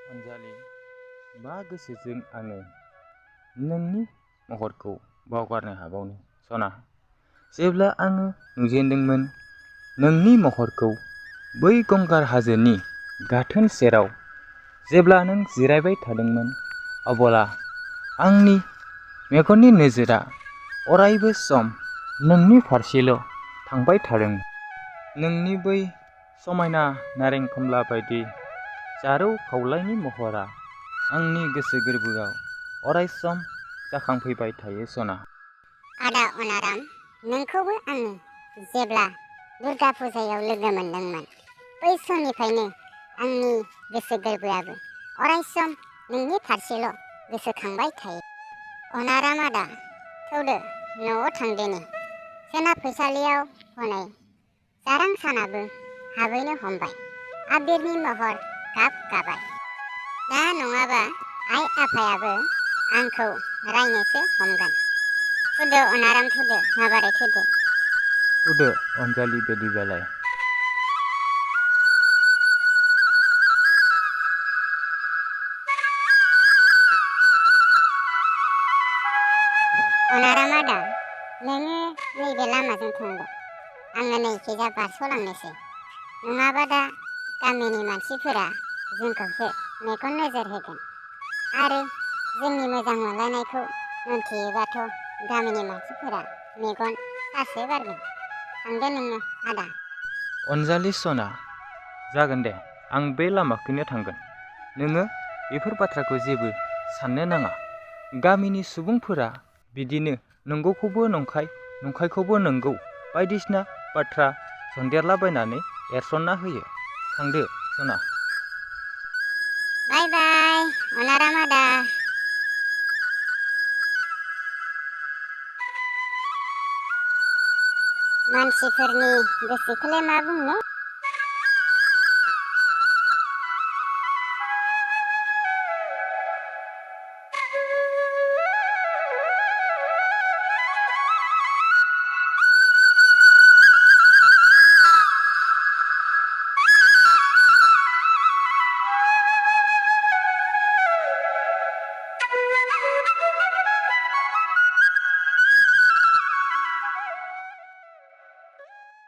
अनजालि, मा गोसोजों आङो नोंनि महरखौ बावगारनो हाबावनो सना। जेब्ला आङो नुजेनदोंमोन नोंनि महरखौ बै गंगार हाजोनि गाथोन सेराव, जेब्ला नों जिरायबाय थादोंमोन, अब्ला आंनि मेगननि नोजोरा अरायबो सम नोंनि फारसेल' थांबाय थादोंमोन। नोंनि बै समायना नारें खमला बायदि जारौ खावलायनि महरा आंनि गोसो गोरबोआव अरायसम जाखांफैबाय थायो सना। आदा अनाराम, नोंखौबो आङो जेब्ला दुर्गा फुजायाव लोगो मोनदोंमोन, बै समनिफ्रायनो आंनि गोसो गोरबोआबो अरायसम नोंनि फारसेल' गोसोखांबाय थायो। अनाराम आदा, थौदो न'आव थांदोनि। सेना फैसालियाव हनै जारां सानाबो हाबैनो हमबाय। आबिरनि महर गाब गाबाय। दा नङाबा आइ आफायाबो आंखौ रायनोसो हमगोन। थुदो अनाराम, थुदो माबारै थुदो। थुदो अनजालि बिदिबालाय। अनाराम आदा, नोङो नैबे लामाजों थांदो, आङो नैखिजा बारस'लांनोसै। नङाबा दा गामिनि मानसिफोरा जोंखौसो मेगन नोजोर होगोन आरो जोंनि मोजां मोनलायनायखौ मोनथियोबाथ' गामिनि मानसिफोरा मेगन सासोगारगोन। थांदो नोङो आदा। अनजालि सना, जागोन दे, आं बे लामाखैनो थांगोन। नोङो बेफोर बाथ्राखौ जेबो साननो नाङा। गामिनि सुबुंफोरा बिदिनो नंगौखौबो नंखाय, नंखायखौबो नंगौ बायदिसिना बाथ्रा सन्देरलाबायनानै एरसनना होयो। थांदो सना। बाय बाय अनाराम आदा। मानसिफोरनि गोसोखौलाय मा बुंनो।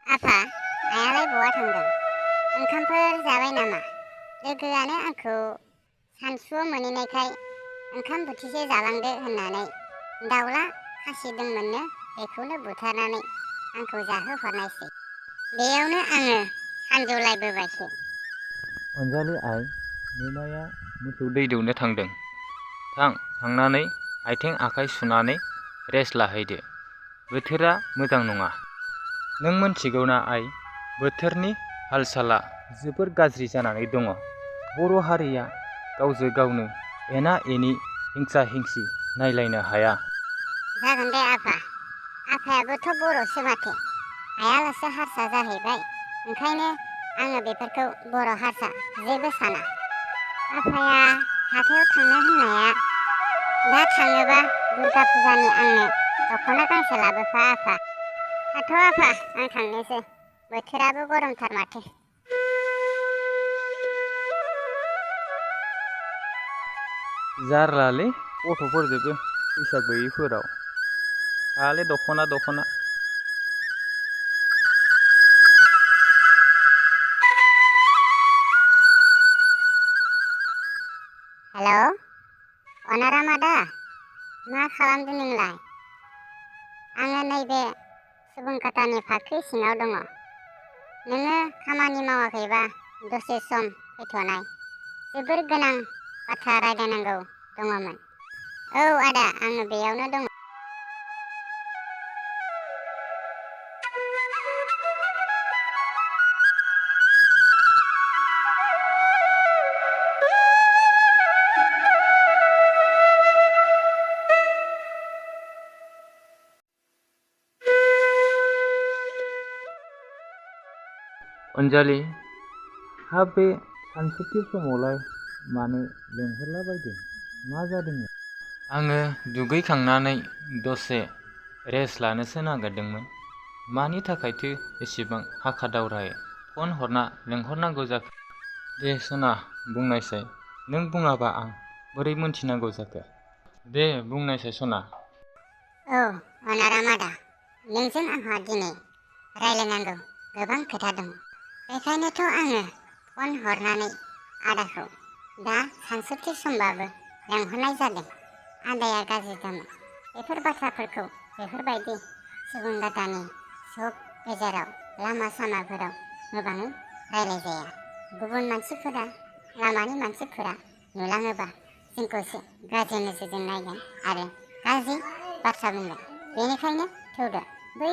आफा, आइयालाय बहा थांदों? ओंखामफोर जाबाय नामा? लोगोआनो आंखौ सानसुआव मोनहैनायखाय ओंखाम बोथिसे जालांदो होननानै दाउला खासिदोंमोननो, बेखौनो बुथारनानै आंखौ जाहोहरनायसै। बेयावनो आङो सानजौलायबोबायसो। अनजालि आइ, नोमाया मोसौ दै दौनो थांदों। थांनानै आथिं आखाइ सुनानै रेस्ट लाहैदो। बोथोरा मोजां नङा। नों मोनथिगौना आइ, बोथोरनि हाल-साला जोबोर गाज्रि जानानै दङ। बर' हारिया गावजों गावनो एना एनि हिंसा-हिंसि नायलायनो हाया। जागोन दे आफा, आफायाबोथ' बर'सो माथो, आइयाल'सो हारसा जाहैबाय। ओंखायनो आङो बेफोरखौ बर' हारसा जेबो साना। आफाया हाथायाव थांनो होननाया, दा थाङोबा दुर्गा फुजानि आंनो दख'ना गांसे लाबोफा आफा। थाथ' आफा, आं थांनोसै, बोथोराबो गरमथार माथो। जारलालै गथ'फोरजोंबो फैसा गैयैफोराव। खालि दख'ना दख'ना। हेल', अनाराम आदा, मा खालामदों नोंलाय? आङो नैबे सुबुंखातानि फाख्रि सिङाव दङ। नोङो खामानि मावाखैबा दसे सम फैथ'नाय, जोबोर गोनां बाथ्रा रायज्लायनांगौ दङमोन। औ आदा, आङो बेयावनो दङ। अनजालि, हाब बे सानसुथिर समावलाय मानो लेंहरलाबायदों? मा जादोंनो? आङो दुगैखांनानै दसे रेस्ट लानोसो नागिरदोंमोन। मानि थाखायथो एसेबां हाखा दावरायै फन हरना लेंहरनांगौ जाखो? दे सना, बुंनायसाय, नों बुङाबा आं बोरै मोनथिनांगौ जाखो? दे बुंनायसाय सना। औ अनाराम आदा, नोंजों आंहा दिनै रायलायनांगौ गोबां खोथा दङ। बेखायनोथ' आङो फन हरनानै आदाखौ दा सानसुथिर समबाबो लेंहरनाय जादों। आदाया गाज्रि दामोन। बेफोर बाथ्राफोरखौ बेफोरबायदि सुबुंगादानि जुग गेजेराव लामा सामाफोराव मोजाङै रायलायजाया। गुबुन मानसिफोरा, लामानि मानसिफोरा नुलाङोबा जोंखौसो गाज्रि नोजोरजों नायगोन आरो गाज्रि बाथ्रा बुंगोन। बेनिखायनो थौदो बै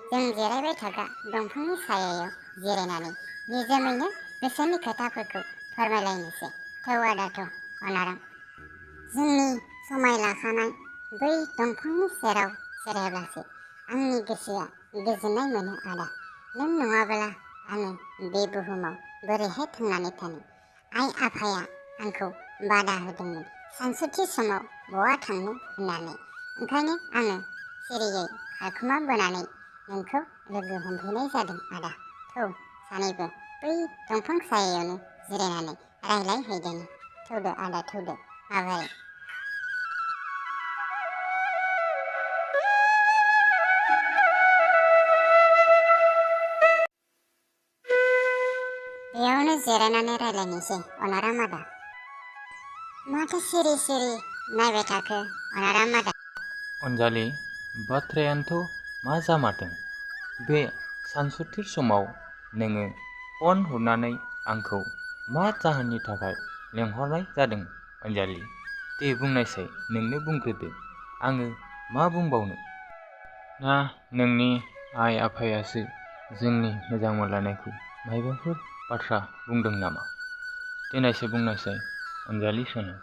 जों जिरायबाय थाग्रा दंफांनि सायायाव जिरायनानै निजोमैनो गोसोनि खोथाफोरखौ फोरमायलायनोसै। थौ आदा थौ अनाराम। जोंनि समाय लाखानाय बै दंफांनि सेराव जिरायब्लासो आंनि गोसोआ गोजोननाय मोनो आदा। नों नङाब्ला आङो बे बुहुमाव बोरैहाय थांनानै थानो? आइ आफाया आंखौ बादा होदोंमोन सानसुथि समाव बहा थांनो होननानै। ओंखायनो आङो सिरियै खारखुमा बोनानै नोंखौ लोगो हमफैनाय जादों आदा। थौ सानैबो बै दंफां सायायावनो जिरायनानै रायलायहैदोनि। थौदो आदा थौदो। माबोरै? बेयावनो जिरायनानै रायलायनोसै अनाराम आदा। माथो सिरि सिरि नायबाय थाखो अनाराम आदा? अनजालि, बाथ्रायानोथ' मा जामारदों? बे सानसुथिर समाव नोङो फन हरनानै आंखौ मा जाहोननि थाखाय लेंहरनाय जादों अनजालि? दे बुंनायसाय, नोंनो बुंग्रोदो। आङो मा बुंबावनो? ना नोंनि आइ आफायासो जोंनि मोजां मोनलायनायखौ मायबाफोर बाथ्रा बुंदों नामा? देनायसो बुंनायसाय अनजालि सना।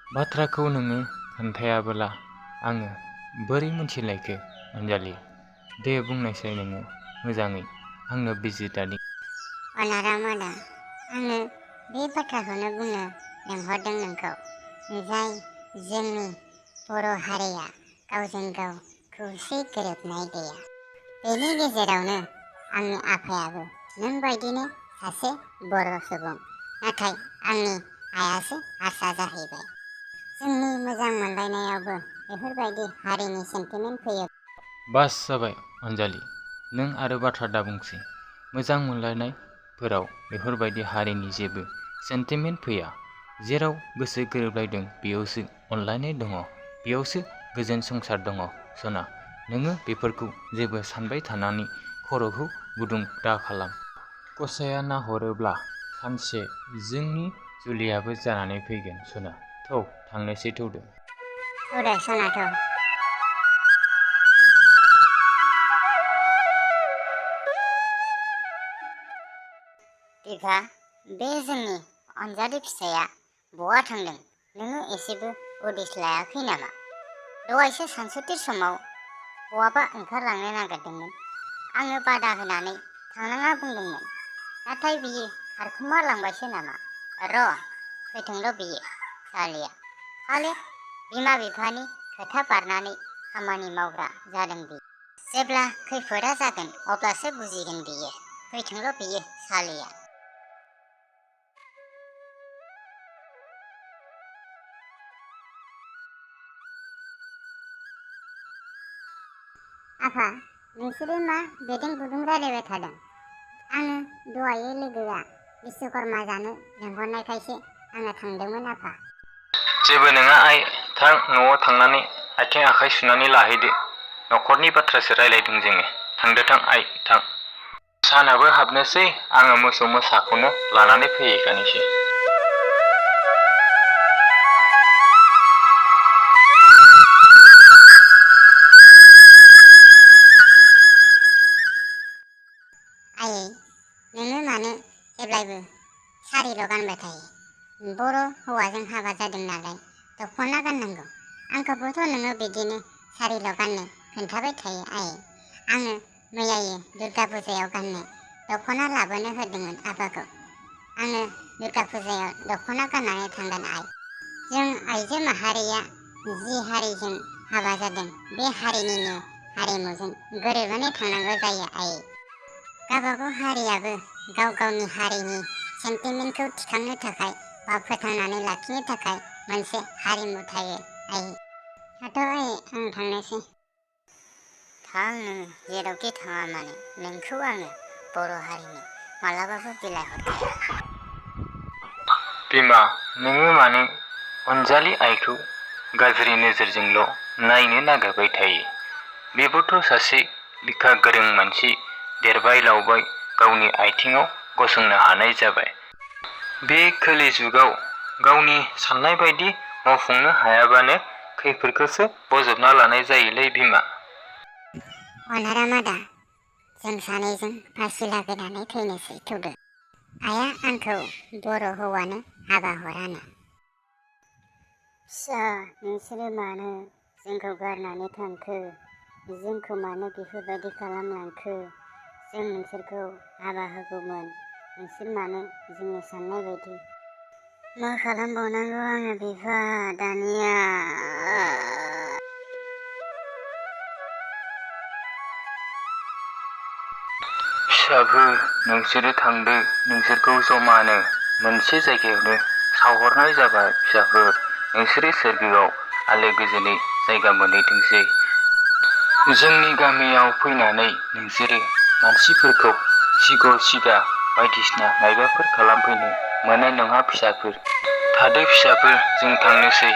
बाथ्राखौ नोङो खोन्थायाबोला आङो बोरै मोनथिलायखो अनजालि? दे बुंनायसाय नोङो मोजाङै आंनो बिजिरनानै। अनाराम आदा, आङो बे बाथ्राखौनो बुंनो लेंहरदों नोंखौ। जाय जोंनि बर' हारिया गावजों गाव खौसे गोरोबनाय गैया। बेनि गेजेरावनो आंनि आफायाबो नों बायदिनो सासे बर' सुबुं। नाथाय आंनि आइयासो हारसा जाहैबाय। जोंनि मोजां मोनलायनायावबो बेफोरबायदि हारिनि सेन्टिमेन्ट फैयो। बास जाबाय अनजालि, नों आरो बाथ्रा दाबुंसै। मोजां मोनलायनायफोराव बेफोरबायदि हारिनि जेबो सेन्टिमेन्ट फैया। जेराव गोसो गोरोबलायदों बेयावसो अनलायनाय दङ, बेयावसो गोजोन संसार दङ सना। नोङो बेफोरखौ जेबो सानबाय थानानै खर'खौ गुदुं दा खालाम। गसाइया नाहरोब्ला सानसे जोंनि जुलियाबो जानानै फैगोन सना। थौ थांनोसै थौदो। थौदो सना थौ। बिफा, बे जोंनि अनजालि फिसाया बहा थांदों? नोङो एसेबो उदिस लायाखै नामा? दहायसो सानसुथिर समाव बहाबा ओंखारलांनो नागिरदोंमोन। आङो बादा होनानै थांनाङा बुंदोंमोन। नाथाय बियो खारखुमा लांबायसो नामा? र' फैथोंल' बियो सालिया। खालि बिमा बिफानि खोथा बारनानै खामानि मावग्रा जादों बियो। जेब्ला खैफोदा जागोन अब्लासो बुजिगोन बियो। फैथोंल' बियो सालिया। आफा, नोंसोरो मा बेदों बुदुं रायलायबाय थादों? आङो दहायो लोगोआ बिश्वकर्मा जानो लेंहरनायखायसो आङो थांदोंमोन आफा। जेबो नङा आइ, थां न'आव थांनानै आथिं आखाइ सुनानै लाहैदो। न'खरनि बाथ्रासो रायलायदों जोङो। थांदो थां आइ थां। सानाबो हाबनोसै, आङो मोसौ मोसाखौनो लानानै फैहैखानोसै। आयै, नोङो मानो जेब्लायबो सारिल' गानबाय थायो? बर' हौवाजों हाबा जादों नालाय दख'ना गाननांगौ। आंखौबोथ' नोङो बिदिनो सारिल' गाननो खोन्थाबाय थायो आयै। आङो मैयायो दुर्गा फुजायाव गाननो दख'ना लाबोनो होदोंमोन आफाखौ। आङो दुर्गा फुजायाव दख'ना गाननानै थांगोन आइ। जों आइजो माहारिया जि हारिजों हाबा जादों बे हारिनिनो हारिमुजों गोरोबनानै थांनांगौ जायो आयै। गावबागाव हारियाबो गाव गावनि हारिनि सेन्टिमेन्टखौ थिखांनो थाखाय बा फोथांनानै लाखिनो थाखाय मोनसे हारिमु थायो आइ। दाथ' आइ आं थांनोसै। थां नोङो जेरावखि थाङा मानो नोंखौ आङो बर' हारिनो मालाबाबो बिलाइ हरखाया। बिमा, नोङो मानो अनजालि आइखौ गाज्रि नोजोरजोंल' नायनो नागिरबाय थायो? बेबोथ' सासे लेखा गोरों मानसि, देरबाय लावबाय गावनि आथिङाव गसंनो हानाय जाबाय। बे खोलि जुगाव गावनि साननाय बायदि मावफुंनो हायाबानो खैफोदखौसो बजबना लानाय जायोलै बिमा। अनाराम आदा, जों सानैजों फासि लागायनानै थैनोसै थौदो। आइया आंखौ बर' हौवानो हाबा हरानो। फिसा, नोंसोरो मानो जोंखौ गारनानै थांखो? जोंखौ मानो बेफोरबायदि खालामलांखो? जों नोंसोरखौ हाबा होगौमोन, नोंसोर मानो जोंनि साननाय बायदि? मा खालामबावनांगौ आङो बिफा दानिया? फिसाफोर, नोंसोरो थांदो, नोंसोरखौ जमानो मोनसे जायगायावनो सावहरनाय जाबाय। फिसाफोर, नोंसोरो सोरगोआव आलो गोजोनै जायगा मोनहैथोंसै। जोंनि गामियाव फैनानै नोंसोरो मानसिफोरखौ सिग' सिगा बायदिसिना मायबाफोर खालामफैनो मोननाय नङा। फिसाफोर थादो, फिसाफोर जों थांनोसै।